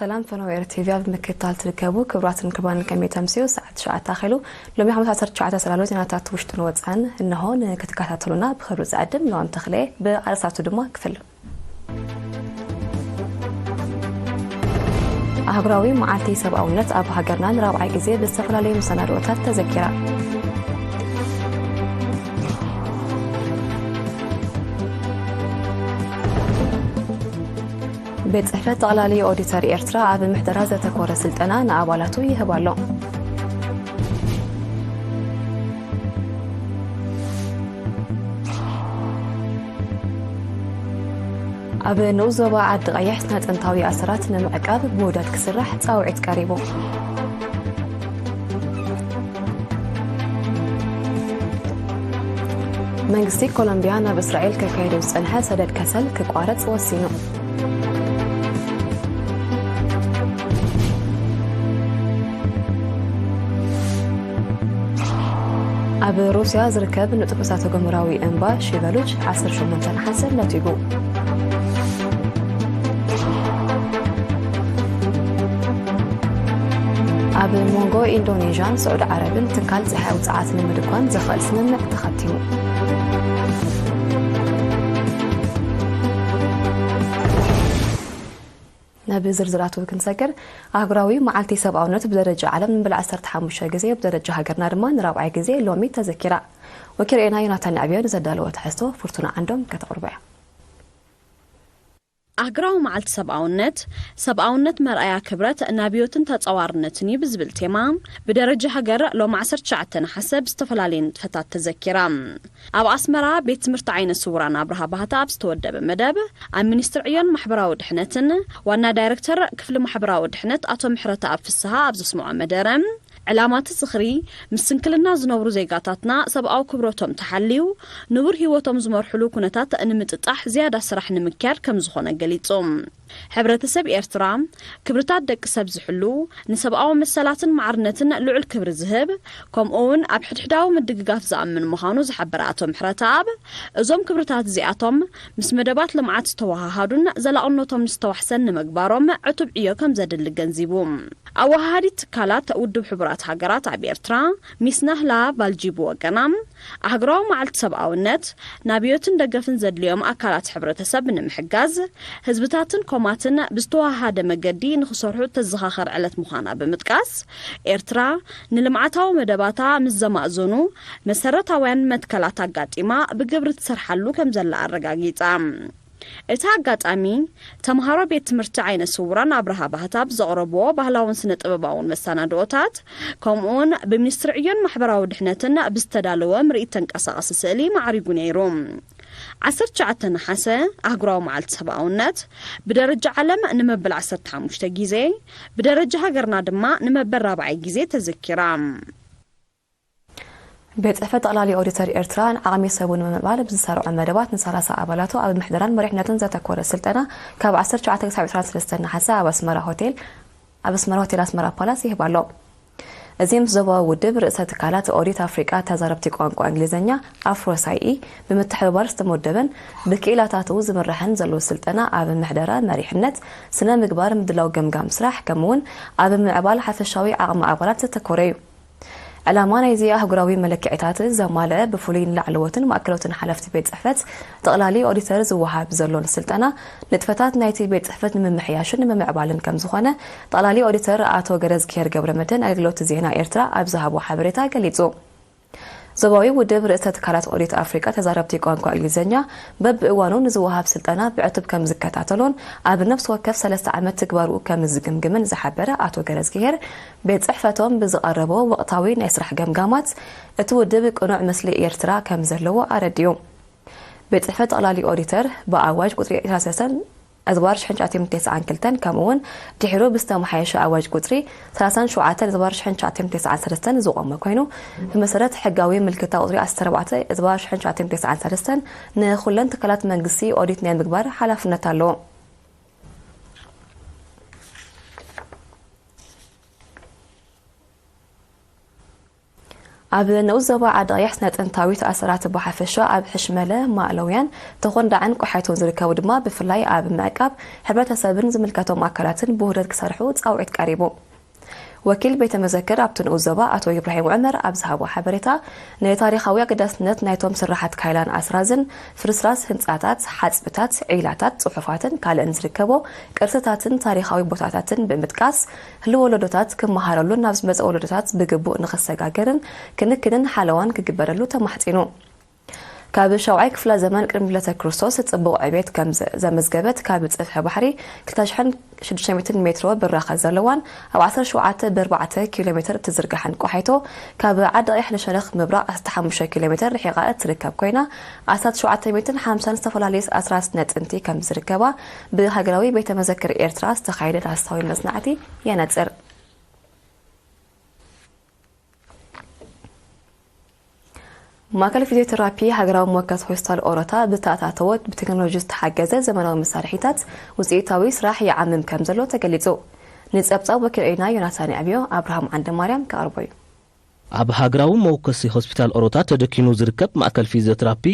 ሰላም ፈነወ ኤር ቲቪ ኣብ ምክትታል ትርከቡ ክቡራትን ክቡራን፣ ከመይ ተምስዩ? ሰዓት ትሽዓተ ኣኺሉ። ሎሚ ሓሙስ ዓሰርተ ትሽዓተ ሰላሎ ዜናታት ውሽጥን ወጻን እንሆ። ንክትከታተሉና ብኽብሪ ዝዕድም ኖኣም ተኽለ። ብኣርእስታቱ ድማ ክፍል ኣህጉራዊ መዓልቲ ሰብኣውነት ኣብ ሃገርና ንራብዓይ ግዜ ብዝተፈላለዩ መሰናድኦታት ተዘኪራ። ቤት ጽሕፈት ጠቕላሊ ኦዲተር ኤርትራ ኣብ ምሕደራ ዘተኮረ ስልጠና ንኣባላቱ ይህብ ኣሎ። ኣብ ንኡስ ዞባ ዓዲ ቀይሕ ስነ ጥንታዊ ኣሰራት ንምዕቃብ ብውህደት ክስራሕ ጻውዒት ቀሪቡ። መንግስቲ ኮሎምቢያ ናብ እስራኤል ከካይዶ ዝጸንሐ ሰደድ ከሰል ክቋረጽ ወሲኑ። ኣብ ሩስያ ዝርከብ ንጡፍ እሳተ ገሞራዊ እምባ ሺቨሉች ዓሰርተ ሸሞንተ ነሓሰ ነቲጉ። ኣብ መንጎ ኢንዶኔዥያን ስዑዲ ዓረብን ትካል ጸሓይ ውጽዓት ንምድኳን ዘኽእል ስምምዕ ተኸቲሙ። ናብ ዝርዝራቱ ክንሰግር፣ ኣህጉራዊ መዓልቲ ሰብኣውነት ብደረጃ ዓለም ንብል ዓሰርተ ሓሙሽተ ግዜ፣ ብደረጃ ሃገርና ድማ ንራብዓይ ግዜ ሎሚ ተዘኪራ። ወኪል ኤና ዮናታን ንዕብዮ ንዘዳለዎ ትሕዝቶ ፍርቱና ዓንዶም ከተቕርቦ እያ። ኣህግራዊ መዓልቲ ሰብኣውነት፣ ሰብኣውነት መርኣያ ክብረት፣ ናብዮትን ተጻዋርነትን እዩ ብዝብል ቴማ፣ ብደረጃ ሃገር ሎም ዓሰርተ ትሽዓተ ነሓሰ ብዝተፈላለየ ንጥፈታት ተዘኪራ። ኣብ ኣስመራ ቤት ትምህርቲ ዓይነ ስውራን ኣብርሃ ባህታ ኣብ ዝተወደበ መደብ፣ ኣብ ሚኒስትሪ ዕዮን ማሕበራዊ ድሕነትን ዋና ዳይረክተር ክፍሊ ማሕበራዊ ድሕነት ኣቶ ምሕረተኣብ ፍስሃ ኣብ ዘስምዖ መደረ፣ ዕላማ እቲ ዝኽሪ፣ ምስ ስንክልና ዝነብሩ ዜጋታትና ሰብኣዊ ክብረቶም ተሓልዩ፣ ንቡር ህይወቶም ዝመርሕሉ ኩነታት ንምጥጣሕ ዝያዳ ስራሕ ንምክያድ ከም ዝኾነ ገሊጹ። ሕብረተሰብ ኤርትራ፣ ክብርታት ደቂ ሰብ ዝሕሉ፣ ንሰብኣዊ መሰላትን ማዕርነትን ልዑል ክብሪ ዝህብ፣ ከምኡ እውን ኣብ ሕድሕዳዊ ምድግጋፍ ዝኣምን ምዃኑ ዝሓበረ ኣቶ ምሕረተኣብ፣ እዞም ክብርታት እዚኣቶም ምስ መደባት ልምዓት ዝተወሃሃዱን ዘላቕነቶም ዝተዋሕሰን ንምግባሮም ዕቱብ ዕዮ ከም ዘድሊ ገንዚቡ። ኣወሃሃዲት ትካላት ውድብ ሕቡራት ሃገራት ኣብ ኤርትራ፣ ሚስ ናህላ ቫልጂ ብወገና፣ ኣህጉራዊ መዓልቲ ሰብኣውነት፣ ናብዮትን ደገፍን ዘድልዮም ኣካላት ሕብረተሰብ ንምሕጋዝ፣ ህዝብታትን ኮማትን ብዝተወሃሃደ መገዲ ንኽሰርሑ እተዘኻኸር ዕለት ምዃና ብምጥቃስ፣ ኤርትራ ንልምዓታዊ መደባታ ምስ ዘማእዘኑ መሰረታውያን መትከላት ኣጋጢማ ብግብሪ ትሰርሓሉ ከም ዘላ ኣረጋጊጻ። እቲ ኣጋጣሚ፣ ተምሃሮ ቤት ትምህርቲ ዓይነ ስውራን ኣብርሃ ባህታ ብዘቕረብዎ ባህላውን ስነ ጥበባውን መሰናድኦታት፣ ከምኡውን ብሚኒስትሪ ዕዮን ማሕበራዊ ድሕነትን ብዝተዳለወ ምርኢት ተንቀሳቓሲ ስእሊ ማዕሪጉ ነይሩ። ዓሰርተ ትሽዓተ ነሓሰ፣ ኣህጉራዊ መዓልቲ ሰብኣውነት፣ ብደረጃ ዓለም ንመበል ዓሰርተ ሓሙሽተ ግዜ፣ ብደረጃ ሃገርና ድማ ንመበል ራብዓይ ግዜ ተዘኪራ። ቤት ጽሕፈት ጠቕላሊ ኦዲተር ኤርትራ ንዓቕሚ ሰቡ ንምምዕባል ብዝሰርዖ መደባት ንሰላሳ ኣባላቱ ኣብ ምሕደራን መሪሕነትን ዘተኮረ ስልጠና ካብ ዓሰርተ ትሽዓተ ክሳብ ዕስራን ሰለስተን ነሓሰ ኣብ ኣስመራ ሆቴል፣ ኣብ ኣስመራ ሆቴል ኣስመራ ፓላስ ይህብ ኣሎ። እዚ ምስ ዞባዊ ውድብ ርእሰ ትካላት ኦዲት ኣፍሪቃ ተዛረብቲ ቋንቋ እንግሊዝኛ ኣፍሮሳይኢ ብምትሕብባር ዝተመደበን ብክኢላታቱ ዝምራሕን ዘሎ ስልጠና ኣብ ምሕደራ መሪሕነት፣ ስነ ምግባር፣ ምድላው ገምጋም ስራሕ ከምኡውን ኣብ ምዕባል ሓፈሻዊ ዓቕሚ ኣባላት ዘተኮረ እዩ። ዕላማ ናይዚ ኣህጉራዊ መለክዒታት ዘማልአ ብፍሉይ ንላዕለዎትን ማእከሎትን ሓለፍቲ ቤት ጽሕፈት ጠቕላሊ ኦዲተር ዝወሃብ ዘሎን ስልጠና ንጥፈታት ናይቲ ቤት ጽሕፈት ንምምሕያሽን ንምምዕባልን ከም ዝኾነ ጠቕላሊ ኦዲተር ኣቶ ገረዝግሄር ገብረመድህን ኣገልግሎት ዜና ኤርትራ ኣብ ዝሃቦ ሓበሬታ ገሊጹ። ዞባዊ ውድብ ርእሰ ትካላት ኦዲት ኣፍሪቃ ተዛረብቲ ቋንቋ እንግሊዝኛ በብእዋኑ ንዝወሃብ ስልጠና ብዕቱብ ከም ዝከታተሎን ኣብ ነፍሲ ወከፍ ሰለስተ ዓመት ትግባርኡ ከም ዝግምግምን ዝሓበረ ኣቶ ገረዝግሄር፣ ቤት ጽሕፈቶም ብዝቐረቦ ወቕታዊ ናይ ስራሕ ገምጋማት፣ እቲ ውድብ ቅኑዕ ምስሊ ኤርትራ ከም ዘለዎ ኣረዲኡ። ቤት ጽሕፈት ጠቕላሊ ኦዲተር ብኣዋጅ ቁጽሪ ዕስራን ሰለስተን ኣዝባር ሽሕን ትሽዓተ ሚእትን ተስዓን ክልተን ከምኡ እውን ድሒሩ ብዝተመሓየሸ ኣዋጅ ቁጽሪ ሰላሳን ሸውዓተን ኣዝባር ሽሕን ትሽዓተ ሚእትን ተስዓን ሰለስተን ዝቖመ ኮይኑ፣ ብመሰረት ሕጋዊ ምልክታ ቁጽሪ ዓሰርተ ኣርባዕተ ኣዝባር ሽሕን ትሽዓተ ሚእትን ተስዓን ሰለስተን ንኹለን ትካላት መንግስቲ ኦዲት ናይ ምግባር ሓላፍነት ኣለዎ። ኣብ ንኡስ ዞባ ዓዲ ቀይሕ ስነ ጥንታዊት ኣሰራት ብሓፈሻ ኣብ ሕሽመለ፣ ማእለውያን፣ ተኾንዳዕን ቆሓይቶን ዝርከቡ ድማ ብፍላይ ኣብ ምዕቃብ ሕብረተሰብን ዝምልከቶም ኣካላትን ብውህደት ክሰርሑ ጻውዒት ቀሪቡ። ወኪል ቤተ መዘክር ኣብቲ ንኡስ ዞባ ኣቶ ኢብራሂም ዑመር ኣብ ዝሃቦ ሓበሬታ፣ ንታሪኻዊ ኣገዳስነት ናይቶም ስራሓት ካይላን ኣስራዝን፣ ፍርስራስ ህንጻታት፣ ሓጽብታት፣ ዒላታት፣ ጽሑፋትን ካልእን ዝርከቦ ቅርስታትን ታሪኻዊ ቦታታትን ብምጥቃስ፣ ህሉው ወለዶታት ክመሃረሉን ናብ ዝመጽእ ወለዶታት ብግቡእ ንኽሰጋገርን ክንክንን ሓለዋን ክግበረሉ ተማሕጺኑ። ካብ ሻውዓይ ክፍለ ዘመን ቅድሚ ልደተ ክርስቶስ ጽቡቕ ዕቤት ከም ዘ-፣ ዘመዝገበት፣ ካብ ጽፍሒ ባሕሪ ክልተ ሽሕን ሽዱሽተ ሚእትን ሜትሮ ብራኸ ዘለዋን ኣብ ዓሰርተ ሸውዓተ ብኣርባዕተ ኪሎ ሜትር እትዝርጋሕን ቆሓይቶ፣ ካብ ዓዲ ቀይሕ ንሸነኽ ምብራቕ ዓሰርተ ሓሙሽተ ኪሎ ሜትር ርሒቓ እትርከብ ኮይና፣ ኣስታት ሸውዓተ ሚእትን ሓምሳን ዝተፈላለዩ ኣስራት ስነ ጥንቲ ከም ዝርከባ ብሃገራዊ ቤተ መዘክር ኤርትራ ዝተኻየደ ዳህሳዊ መጽናዕቲ የነጽር። ማእከል ፊዚዮቴራፒ ሃገራዊ መወከሲ ሆስፒታል ኦሮታ ብተኣታተወት ብቴክኖሎጂ ዝተሓገዘ ዘመናዊ መሳርሒታት ውፅኢታዊ ስራሕ ይዓምም ከም ዘሎ ተገሊጹ። ንጸብጻብ ወኪል ዒና ዮናታን ዕብዮ ኣብርሃም ዓንደ ማርያም ክቐርቦ እዩ። ኣብ ሃገራዊ መወከሲ ሆስፒታል ኦሮታ ተደኪኑ ዝርከብ ማእከል ፊዚዮቴራፒ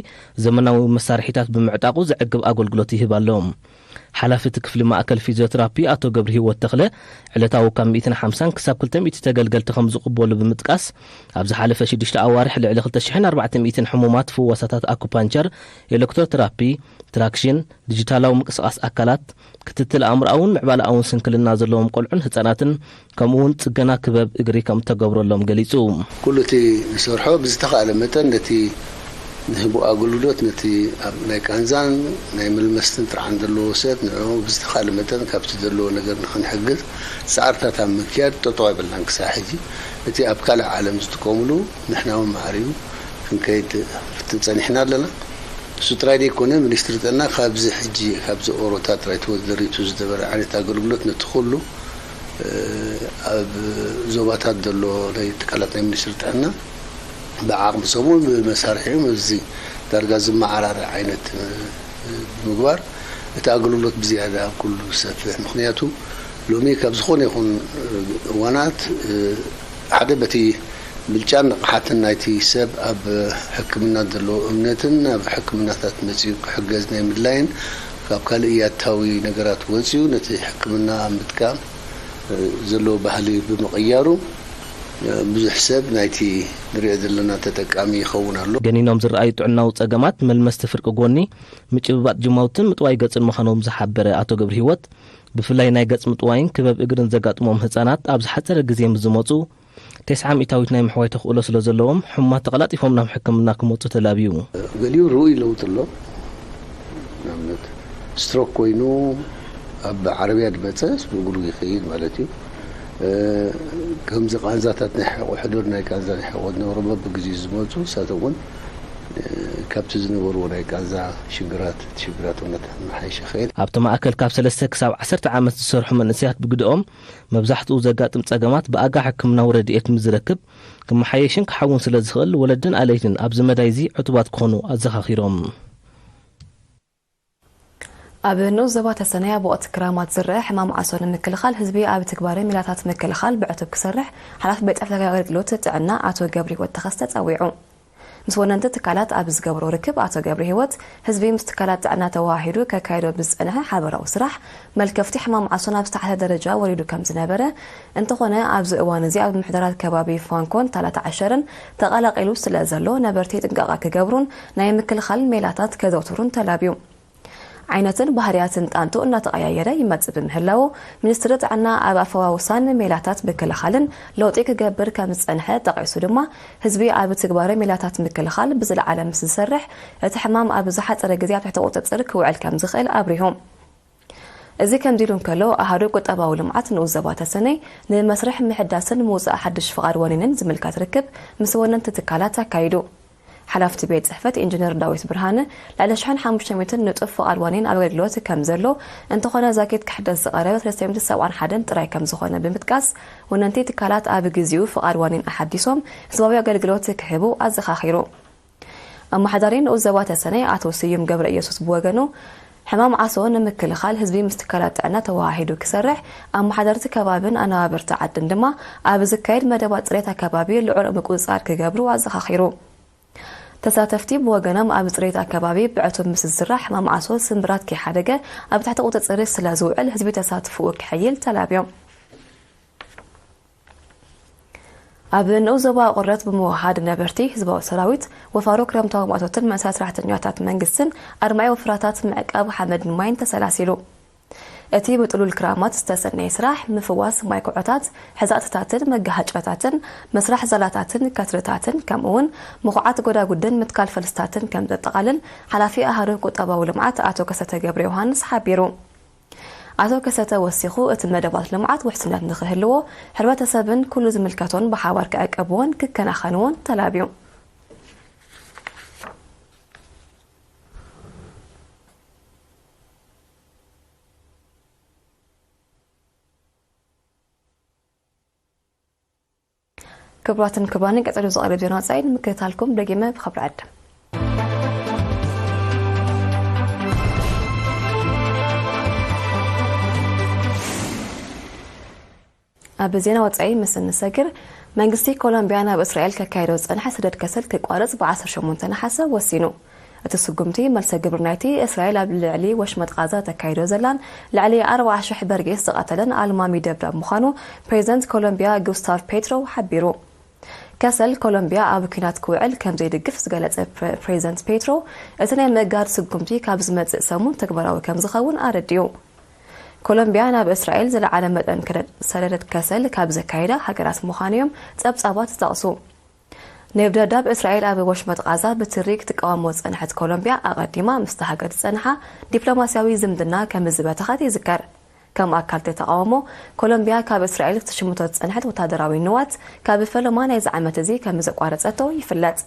ዘመናዊ መሳርሒታት ብምዕጣቑ ዘዕግብ ኣገልግሎት ይህብ ኣሎ። ሓላፊ እቲ ክፍሊ ማእከል ፊዚዮቴራፒ ኣቶ ገብረ ህይወት ተኽለ፣ ዕለታዊ ካብ ሚእትን ሓምሳን ክሳብ ክልተ ሚእቲ ተገልገልቲ ከም ዝቕበሉ ብምጥቃስ፣ ኣብ ዝሓለፈ ሽዱሽተ ኣዋርሕ ልዕሊ ክልተ ሽሕን ኣርባዕተ ሚእትን ሕሙማት ፍወሳታት ኣኩፓንቸር፣ ኤሌክትሮቴራፒ፣ ትራክሽን፣ ዲጂታላዊ ምንቅስቓስ ኣካላት፣ ክትትል ኣእምሮኣውን ምዕባለኣውን ስንክልና ዘለዎም ቆልዑን ህጻናትን ከምኡ እውን ጽገና ክበብ እግሪ ከም እተገብረሎም ገሊጹ። ኩሉ እቲ ንሰርሖ ብዝተኻእለ መጠን ነቲ ንህቦ ኣገልግሎት ነቲ ኣብ ናይ ቃንዛን ናይ መልመስትን ጥርዓን ዘለዎ ሰብ ንዕኡ ብዝተኻእለ መጠን ካብቲ ዘለዎ ነገር ንኽንሕግዝ ጻዕርታት ኣብ ምክያድ ጠጠው ኣይበልናን ክሳብ ሕጂ። እቲ ኣብ ካልእ ዓለም ዝጥቀምሉ ንሕና እውን ማዕሪኡ ክንከይድ ፍትን ጸኒሕና ኣለና። እሱ ጥራይ ዘይኮነ፣ ሚኒስትሪ ጥዕና ካብዚ ሕጂ ካብዚ ኦሮታ ጥራይ ተወደሪቱ ዝነበረ ዓይነት ኣገልግሎት ነቲ ኩሉ ኣብ ዞባታት ዘሎ ናይ ትካላት ናይ ሚኒስትሪ ጥዕና ብዓቕሚ ሰሙን ብመሳርሒኦም እዚ ዳርጋ ዝመዓራረ ዓይነት ብምግባር እቲ ኣገልግሎት ብዝያዳ ኣብ ኩሉ ዝሰፍሕ። ምኽንያቱ ሎሚ ካብ ዝኾነ ይኹን እዋናት ሓደ በቲ ብልጫን ንቕሓትን ናይቲ ሰብ ኣብ ሕክምና ዘለዎ እምነትን ኣብ ሕክምናታት መጺኡ ክሕገዝ ናይ ምድላይን ካብ ካልእ ያታዊ ነገራት ወጺኡ ነቲ ሕክምና ኣብ ምጥቃም ዘለዎ ባህሊ ብምቕያሩ ብዙሕ ሰብ ናይቲ ንሪኦ ዘለና ተጠቃሚ ይኸውን ኣሎ። ገኒኖም ዝረኣዩ ጥዕናዊ ጸገማት፣ መልመስቲ ፍርቂ ጎኒ፣ ምጭብባጥ ጅማውትን ምጥዋይ ገጽን ምዃኖም ዝሓበረ ኣቶ ገብረ ህይወት፣ ብፍላይ ናይ ገጽ ምጥዋይን ክበብ እግርን ዘጋጥሞም ህጻናት ኣብ ዝሓጸረ ግዜ ምስ ዝመጹ፣ ተስዓ ሚእታዊት ናይ ምሕዋይ ተኽእሎ ስለ ዘለዎም፣ ሕሙማት ተቐላጢፎም ናብ ሕክምና ክመጹ ተላብዩ። ገሊኡ ርኡይ ለውጢ ኣሎ። ንኣብነት ስትሮክ ኮይኑ ኣብ ዓረብያ ዝመጸ ብእግሩ ይኸይድ ማለት እዩ። እ፣ ከምዚ ቃንዛታት ናይ ሕቖ፣ ሕዱር ናይ ቃንዛ ናይ ሕቖ ዝነበሮም በብግዜኡ ዝመጹ፣ ንሳቶም እውን፣ እ፣ ካብቲ ዝነበርዎ ናይ ቃንዛ ሽግራት፣ እቲ ሽግራቶም እናተመሓየሸ ይኸይድ። ኣብቲ ማእከል ካብ ሰለስተ ክሳብ ዓሰርተ ዓመት ዝሰርሑ መንእሰያት ብግደኦም፣ መብዛሕትኡ ዘጋጥም ጸገማት ብኣጋ ሕክምናዊ ረድኤት ምስ ዝረክብ ክመሓየሽን ክሓውን ስለ ዝኽእል፣ ወለድን ኣለይትን ኣብዚ መዳይ እዚ ዕቱባት ክኾኑ ኣዘኻኺሮም። ኣብ ንኡስ ዞባ ተሰነይ ኣብ ወቕቲ ክራማት ዝረአ ሕማም ዓሶ ንምክልኻል ህዝቢ ኣብ ትግባረ ሜላታት ምክልኻል ብዕቱብ ክሰርሕ ሓላፊ ቤት ጽሕፈት ኣገልግሎት ጥዕና ኣቶ ገብረህይወት ተኸስተ ጸዊዑ። ምስ ወነንቲ ትካላት ኣብ ዝገብሮ ርክብ ኣቶ ገብረህይወት፣ ህዝቢ ምስ ትካላት ጥዕና ተወሃሂዱ ከካይዶ ብዝጸንሐ ሓበራዊ ስራሕ፣ መልከፍቲ ሕማም ዓሶ ናብ ዝተሓተ ደረጃ ወሪዱ ከም ዝነበረ፣ እንተኾነ ኣብዚ እዋን እዚ ኣብ ምሕደራት ከባቢ ፋንኮን ታላት ዓሸርን ተቐላቒሉ ስለ ዘሎ፣ ነበርቲ ጥንቃቐ ክገብሩን ናይ ምክልኻል ሜላታት ከዘውትሩን ተላብዩ። ዓይነትን ባህርያትን ጣንጡ እናተቐያየረ ይመጽእ ብምህላዉ፣ ሚኒስትሪ ጥዕና ኣብ ኣፈዋውሳን ሜላታት ምክልኻልን ለውጢ ክገብር ከም ዝጸንሐ ጠቒሱ ድማ፣ ህዝቢ ኣብ ትግባረ ሜላታት ምክልኻል ብዝለዓለ ምስ ዝሰርሕ፣ እቲ ሕማም ኣብ ዝሓጸረ ግዜ ኣብ ትሕቲ ቁጽጽር ክውዕል ከም ዝኽእል ኣብሪሁ። እዚ ከምዚ ኢሉ እንከሎ፣ ኣሃዱ ቁጠባዊ ልምዓት ንኡስ ዞባ ተሰነይ ንመስርሕ ምሕዳስን ምውጻእ ሓድሽ ፍቓድ ዋኒንን ዝምልከት ርክብ ምስ ወነንቲ ትካላት ኣካይዱ። ሓላፍቲ ቤት ጽሕፈት ኢንጂነር ዳዊት ብርሃነ፣ ልዕሊ ሽሕን ሓሙሽተ ሚእትን ንጡፍ ፍቓድ ዋኒን ኣብ ኣገልግሎት ከም ዘሎ፣ እንተኾነ ዛኪት ክሕደስ ዝቐረበ ሰለስተ ሚእትን ሰብዓን ሓደን ጥራይ ከም ዝኾነ ብምጥቃስ፣ ወነንቲ ትካላት ኣብ ግዜኡ ፍቓድ ዋኒን ኣሓዲሶም ህዝባዊ ኣገልግሎት ክህቡ ኣዘኻኺሩ። ኣመሓዳሪ ንኡስ ዞባ ተሰነይ ኣቶ ስዩም ገብረ ኢየሱስ ብወገኑ፣ ሕማም ዓሶ ንምክልኻል ህዝቢ ምስ ትካላት ጥዕና ተወሃሂዱ ክሰርሕ፣ ኣመሓደርቲ ከባብን ኣነባበርቲ ዓድን ድማ ኣብ ዝካየድ መደባት ፅሬት ኣከባቢ ልዑል ምቁፅፃር ክገብሩ ኣዘኻኺሩ። ተሳተፍቲ ብወገኖም ኣብ ፅሬት ኣከባቢ ብዕቱብ ምስ ዝስራሕ ሕማም ዓሶ ስምብራት ከይሓደገ ኣብ ትሕቲ ቁፅፅር ስለ ዝውዕል ህዝቢ ተሳትፎኡ ክሕይል ተላብዮም። ኣብ ንኡስ ዞባ ቁረት ብምውሃድ ነበርቲ ህዝባዊ ሰራዊት ወፋሮ ክረምታዊ ማእቶትን መንሳ ሰራሕተኛታት መንግስትን ኣድማዒ ወፍራታት ምዕቃብ ሓመድን ማይን ተሰላሲሉ። እቲ ብጥሉል ክራማት ዝተሰነየ ስራሕ ምፍዋስ ማይ ኩዖታት፣ ሕዛእትታትን መጋሃጫታትን፣ መስራሕ ዛላታትን ከትርታትን፣ ከምኡ እውን ምኹዓት ጎዳጉድን ምትካል ፈልስታትን ከም ዘጠቓልል ሓላፊ ኣሃዱ ቁጠባዊ ልምዓት ኣቶ ከሰተ ገብረ ዮሃንስ ሓቢሩ። ኣቶ ከሰተ ወሲኹ፣ እቲ መደባት ልምዓት ውሕስነት ንኽህልዎ፣ ሕብረተሰብን ኩሉ ዝምልከቶን ብሓባር ክዕቀብዎን ክከናኸንዎን ተላብዩ። ክቡራትን ክቡራንን፣ ቀጺሉ ዝቐርብ ዜና ወጻኢ ንምክትታልኩም ደጊመ ብኽብሪ ዕድም። ኣብ ዜና ወጻኢ ምስ እንሰግር፣ መንግስቲ ኮሎምቢያ ናብ እስራኤል ከካይዶ ዝጸንሐ ሰደድ ከሰል ክቋረጽ ብ ዓሰርተ ሸሞንተ ነሓሰ ወሲኑ። እቲ ስጉምቲ መልሰ ግብሪ ናይቲ እስራኤል ኣብ ልዕሊ ወሽመጥ ቃዛ ተካይዶ ዘላን ልዕሊ ኣርባዓ ሽሕ በርጌስ ዝቐተለን ኣልማሚ ደብዳብ ምዃኑ ፕሬዚደንት ኮሎምቢያ ጉስታቭ ፔትሮ ሓቢሩ። ከሰል ኮሎምቢያ ኣብ ኲናት ክውዕል ከም ዘይድግፍ ዝገለጸ ፕረ-፣ ፕሬዚደንት ፔትሮ፣ እቲ ናይ ምእጋድ ስጉምቲ ካብ ዝመጽእ ሰሙን ተግባራዊ ከም ዝኸውን ኣረዲኡ። ኮሎምቢያ ናብ እስራኤል ዝለዓለ መጠን ክረ-፣ ሰደደት ከሰል ካብ ዘካየዳ ሃገራት ምዃኑ እዮም ጸብጻባት ዝጠቕሱ። ነብደዳብ እስራኤል ኣብ ወሽመጥ ቃዛ ብትሪ ክትቃወሞ ዝጸንሐት ኮሎምቢያ፣ ኣቐዲማ ምስታ ሃገር ዝጸንሓ ዲፕሎማስያዊ ዝምድና ከም ዝበተኸት ይዝከር። ከም ኣካል እቲ ተቃውሞ፣ ኮሎምቢያ ካብ እስራኤል ክትሽምቶ ዝጸንሐት ወታደራዊ ንዋት ካብ ፈለማ ናይዚ ዓመት እዚ ከም ዘቋረጸቶ ይፍለጥ።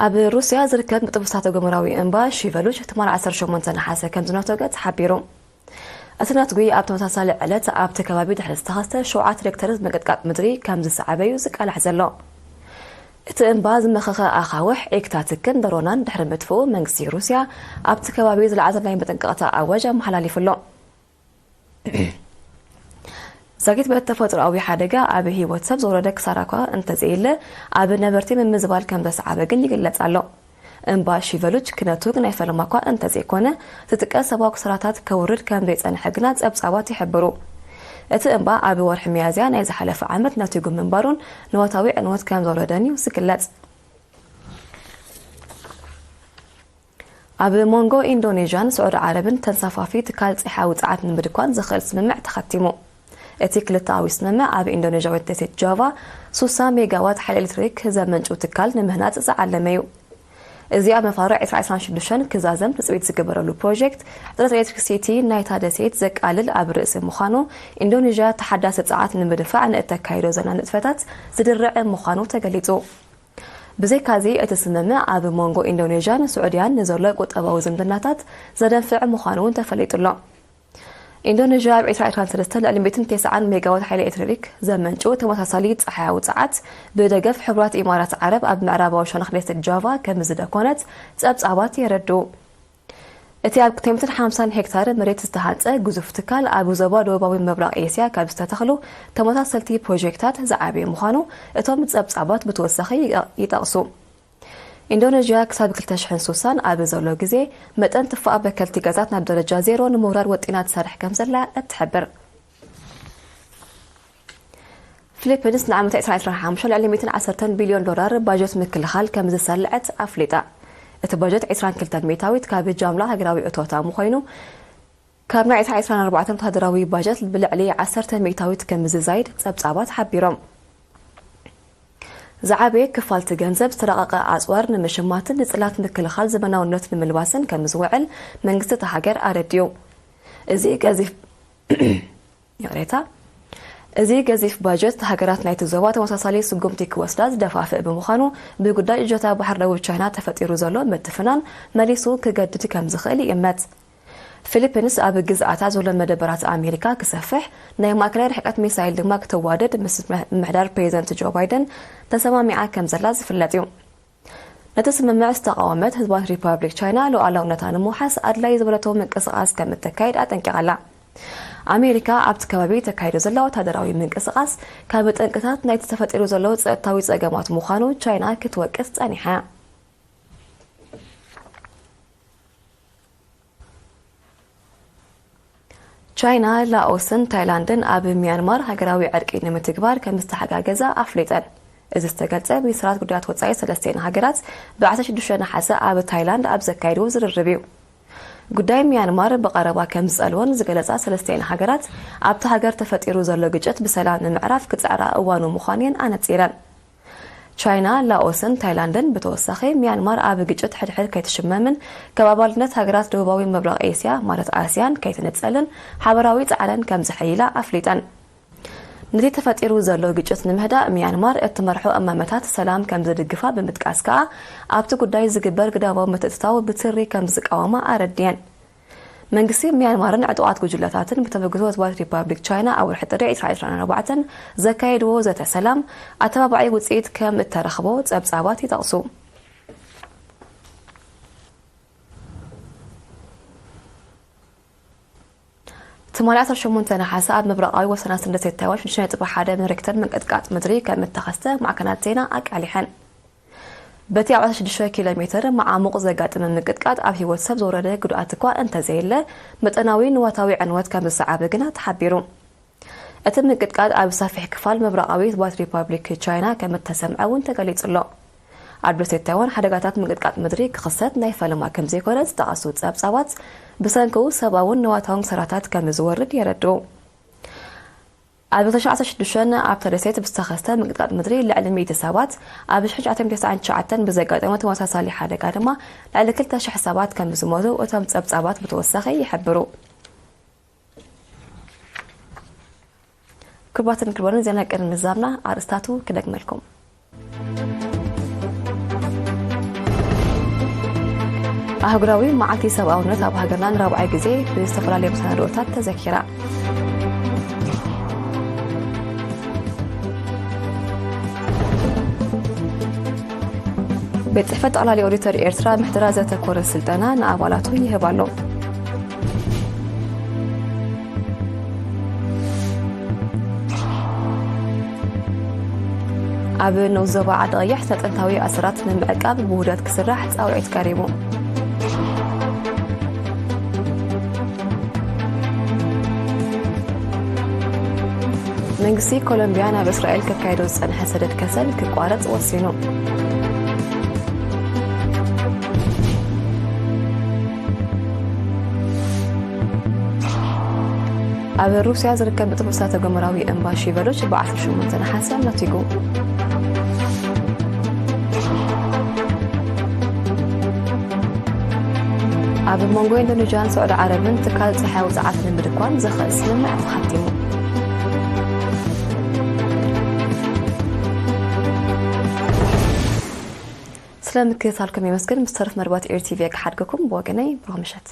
ኣብ ሩስያ ዝርከብ ንጡፍ እሳተ ጎመራዊ እምባ ሺቨሉች ትማል ዓሰርተ ሸሞንተ ነሓሰ ከም ዝነቶገ ተሓቢሩ። እቲ ነትጒ ኣብ ተመሳሳሊ ዕለት ኣብቲ ከባቢ ድሕሪ ዝተኸስተ ሸውዓተ ሬክተር ምንቅጥቃጥ ምድሪ ከም ዝሰዓበ እዩ ዝቃላሕ ዘሎ። እቲ እምባ ዝመኸኸ ኣኻውሕ፣ ዒግታትክን ደሮናን ድሕሪ ምጥፍኡ፣ መንግስቲ ሩስያ ኣብቲ ከባቢ ዝለዓለ ናይ መጠንቀቕታ ኣዋጅ ኣመሓላሊፉ ኣሎ። ዛጊት በቲ ተፈጥሮኣዊ ሓደጋ ኣብ ህይወት ሰብ ዝወረደ ክሳራ እኳ እንተዘየለ፣ ኣብ ነበርቲ ምምዝባል ከም ዘስዓበ ግን ይግለጽ ኣሎ። እምባ ሺቨሉች ክነቱግ ናይ ፈለማ እኳ እንተዘይኮነ፣ ዝጥቀስ ሰብኣዊ ክሳራታት ከውርድ ከም ዘይጸንሐ ግና ጸብጻባት ይሕብሩ። እቲ እምባ ኣብ ወርሒ ሚያዝያ ናይ ዝሓለፈ ዓመት ነቲጉ ምንባሩን ንዋታዊ ዕንወት ከም ዘውረደን እዩ ዝግለጽ። ኣብ መንጎ ኢንዶኔዥያን ስዑዲ ዓረብን ተንሳፋፊ ትካል ጸሓያዊ ጸዓት ንምድኳን ዝኽእል ስምምዕ ተኸቲሙ። እቲ ክልተኣዊ ስምምዕ ኣብ ኢንዶኔዥያዊት ደሴት ጃቫ ሱሳ ሜጋዋት ሓይሊ ኤሌክትሪክ ዘመንጩ ትካል ንምህናጽ ዝዓለመ እዩ። እዚ ኣብ መፋርቕ ዕስራ ዕስራን ሽዱሽተን ክዛዘም ትጽቢት ዝግበረሉ ፕሮጀክት፣ ሕጽረት ኤሌክትሪክሲቲ ናይታ ደሴት ዘቃልል ኣብ ርእሲ ምዃኑ፣ ኢንዶኔዥያ ተሓዳሲ ጸዓት ንምድፋዕ ንእተካይዶ ዘላ ንጥፈታት ዝድርዕ ምዃኑ ተገሊጹ። ብዘይካዚ፣ እቲ ስምምዕ ኣብ መንጎ ኢንዶኔዥያን ስዑድያን ንዘሎ ቁጠባዊ ዝምድናታት ዘደንፍዕ ምዃኑ እውን ተፈሊጡ ኣሎ። ኢንዶኔዥያ ኣብ ዕስራ ዕስራን ሰለስተን ልዕሊ ሚእትን ተስዓን ሜጋዋት ሓይሊ ኤሌክትሪክ ዘመንጩ ተመሳሳሊ ጸሓያዊ ጸዓት ብደገፍ ሕቡራት ኢማራት ዓረብ ኣብ ምዕራባዊ ሸነኽ ደሴት ጃቫ ከም ዝደኮነት ጸብጻባት የረድኡ። እቲ ኣብ ክልተ ሚእትን ሓምሳን ሄክታር መሬት ዝተሃንጸ ግዙፍ ትካል፣ ኣብ ዞባ ደቡባዊ ምብራቕ ኤስያ ካብ ዝተተኽሉ ተመሳሰልቲ ፕሮጀክታት ዝዓበየ ምዃኑ እቶም ጸብጻባት ብተወሳኺ ይጠቕሱ። ኢንዶኔዥያ ክሳብ ክልተ ሽሕን ሱሳን ኣብ ዘሎ ግዜ፣ መጠን ትፋ በከልቲ ጋዛት ናብ ደረጃ ዜሮ ንምውራድ ወጢና ትሰርሕ ከም ዘላ እትሕብር። ፊሊፒንስ ንዓመት ዕስራን ዕስራን ሓሙሽተን ልዕሊ ሚእትን ዓሰርተን ቢልዮን ዶላር ባጀት ምክልኻል ከም ዝሰልዐት ኣፍሊጣ። እቲ ባጀት ዕስራን ክልተን ሚእታዊት ካብ ጃምላ ሃገራዊ እቶታ ምዃኑ፣ ካብ ናይ ዕስራን ዕስራን ኣርባዕተን ወተሃደራዊ ባጀት ብልዕሊ ዓሰርተ ሚእታዊት ከም ዝዛይድ ጸብጻባት ሓቢሮም። ዝዓበየ ክፋልቲ ገንዘብ ዝተራቐቐ ኣጽዋር ንምሽማትን ንጽላት ምክልኻል ዘመናውነት ንምልባስን ከም ዝውዕል መንግስቲ እታ ሃገር ኣረዲኡ። እዚ ገዚፍ ይቕሬታ። እዚ ገዚፍ ባጀት፣ ሃገራት ናይቲ ዞባ ተመሳሳሊ ስጉምቲ ክወስዳ ዝደፋፍእ ብምዃኑ፣ ብጉዳይ እጀታ ባሕሪ ደቡብ ቻይና ተፈጢሩ ዘሎ ምትፍናን መሊሱ ክገድድ ከም ዝኽእል ይእመት። ፊሊፒንስ ኣብ ግዝኣታ ዘሎ መደበራት ኣሜሪካ ክሰፍሕ፣ ናይ ማእከላይ ርሕቀት ሚሳይል ድማ ክተዋደድ ምስ ምምሕዳር ፕሬዚደንት ጆ ባይደን ተሰማሚዓ ከም ዘላ ዝፍለጥ እዩ። እቲ ስምምዕ ዝተቓወመት ህዝባዊት ሪፓብሊክ ቻይና ሉዓላውነታ ንምውሓስ ኣድላዪ ዝበለቶ ምንቅስቓስ ከም እተካይድ ኣጠንቂቓ ኣላ። ኣሜሪካ ኣብቲ ከባቢ ተካይዶ ዘላ ወታደራዊ ምንቅስቓስ ካብ ጠንቅታት ናይቲ ተፈጢሩ ዘሎ ጸጥታዊ ጸገማት ምዃኑ ቻይና ክትወቅስ ጸኒሓ። ቻይና፣ ላኦስን ታይላንድን ኣብ ሚያንማር ሃገራዊ ዕርቂ ንምትግባር ከም ዝተሓጋገዛ ኣፍሊጠን። እዚ ዝተገልጸ፣ ሚኒስትራት ጉዳያት ወጻኢ ሰለስቲኤን ሃገራት ብ ዓሰርተ ሽዱሽተ ነሓሰ ኣብ ታይላንድ ኣብ ዘካየድዎ ዝርርብ እዩ። ጉዳይ ሚያንማር ብቐረባ ከም ዝጸልወን ዝገለጻ ሰለስቲኤን ሃገራት፣ ኣብቲ ሃገር ተፈጢሩ ዘሎ ግጭት ብሰላም ንምዕራፍ ክጸዕራ እዋኑ ምዃኑ እየን ኣነጺረን። ቻይና፣ ላኦስን ታይላንድን ብተወሳኺ፣ ሚያንማር ኣብ ግጭት ሕድሕድ ከይትሽመምን ካብ ኣባልነት ሃገራት ደቡባዊ ምብራቕ ኤስያ፣ ማለት ኣስያን፣ ከይትንጸልን ሓበራዊ ጻዕረን ከም ዘሐይላ ኣፍሊጠን። ነቲ ተፈጢሩ ዘሎ ግጭት ንምህዳእ፣ ሚያንማር እትመርሖ እማመታት ሰላም ከም ዝድግፋ ብምጥቃስ ከኣ፣ ኣብቲ ጉዳይ ዝግበር ግዳማዊ ምትእትታው ብትሪ ከም ዝቃወማ ኣረድየን። መንግስቲ ሚያንማርን ዕጡቓት ጉጅለታትን ብተበግሶ ህዝባዊት ሪፓብሊክ ቻይና ኣብ ወርሒ ጥሪ ዕስራ ዕስራን ኣርባዕተን ዘካየድዎ ዘተ ሰላም ኣተባባዒ ውጽኢት ከም እተረኽቦ ጸብጻባት ይጠቕሱ። ትማሊ ዓሰርተ ሸሞንተ ነሓሰ ኣብ ምብራቓዊ ወሰናስን ደሴት ታይዋን ሽዱሽተ ነጥቢ ሓደ ብሪክተር ምንቅጥቃጥ ምድሪ ከም እተኸስተ ማዕከናት ዜና ኣቃሊሐን። በቲ ኣብ ዓሰርተ ሽዱሽተ ኪሎ ሜትር መዓሙቕ ዘጋጠመ ምንቅጥቃጥ ኣብ ህይወት ሰብ ዘውረደ ጉድኣት እኳ እንተዘየለ፣ መጠናዊ ንዋታዊ ዕንወት ከም ዝሰዓበ ግና ተሓቢሩ። እቲ ምንቅጥቃጥ ኣብ ሰፊሕ ክፋል ምብራቓዊ ህዝባዊት ሪፓብሊክ ቻይና ከም እተሰምዐ እውን ተገሊጹ ኣሎ። ኣብ ደሴት ታይዋን ሓደጋታት ምንቅጥቃጥ ምድሪ ክኽሰት ናይ ፈለማ ከም ዘይኮነ ዝጠቐሱ ጸብጻባት፣ ብሰንክኡ ሰብኣውን ንዋታውን ክሳራታት ከም ዝወርድ የረድኡ። ኣብ ክልተ ሽሕን ዓሰርተ ሽዱሽተን ኣብታ ደሴት ብዝተኸስተ ምንቅጥቃጥ ምድሪ ልዕሊ ሚእቲ ሰባት፣ ኣብ ሽሕን ትሽዓተ ሚእትን ተስዓን ትሽዓተን ብዘጋጠመ ተመሳሳሊ ሓደጋ ድማ ልዕሊ ክልተ ሽሕ ሰባት ከም ዝሞቱ እቶም ጸብጻባት ብተወሳኺ ይሕብሩ። ክቡራትን ክቡራን፣ ዜና ቅድሚ ምዛምና ኣርእስታቱ ክደግመልኩም። ኣህጉራዊ መዓልቲ ሰብኣውነት ኣብ ሃገርና ንራብዓይ ግዜ ብዝተፈላለየ መሰናድኦታት ተዘኪራ። ቤት ጽሕፈት ጠቕላሊ ኦዲተር ኤርትራ ምሕደራ ዘተኮረ ስልጠና ንኣባላቱ ይህብ ኣሎ። ኣብ ንኡስ ዞባ ዓዲ ቀይሕ ስነ ጥንታዊ ኣሰራት ንምዕቃብ ብውህደት ክስራሕ ጻውዒት ቀሪቡ። መንግስቲ ኮሎምቢያ ናብ እስራኤል ከካይዶ ዝጸንሐ ሰደድ ከሰል ክቋረጽ ወሲኑ። ኣብ ሩስያ ዝርከብ ጥፉእ እሳተ ገሞራዊ እምባ ሺቨሎች ብ ዓሰርተ ሸሞንተ ነሓሰ ነቲጉ። ኣብ መንጎ ኢንዶኔዥያን ስዑዲ ዓረብን ትካል ጸሓያዊ ጸዓት ንምድኳን ዘኽእል ስምምዕ ተሓቲሙ። ስለ ምክትታልኩም የመስግን። ምስ ተረፍ መርባት ኤር ቲቪ ክሓድገኩም ብወገነይ ብሩኽ ምሸት።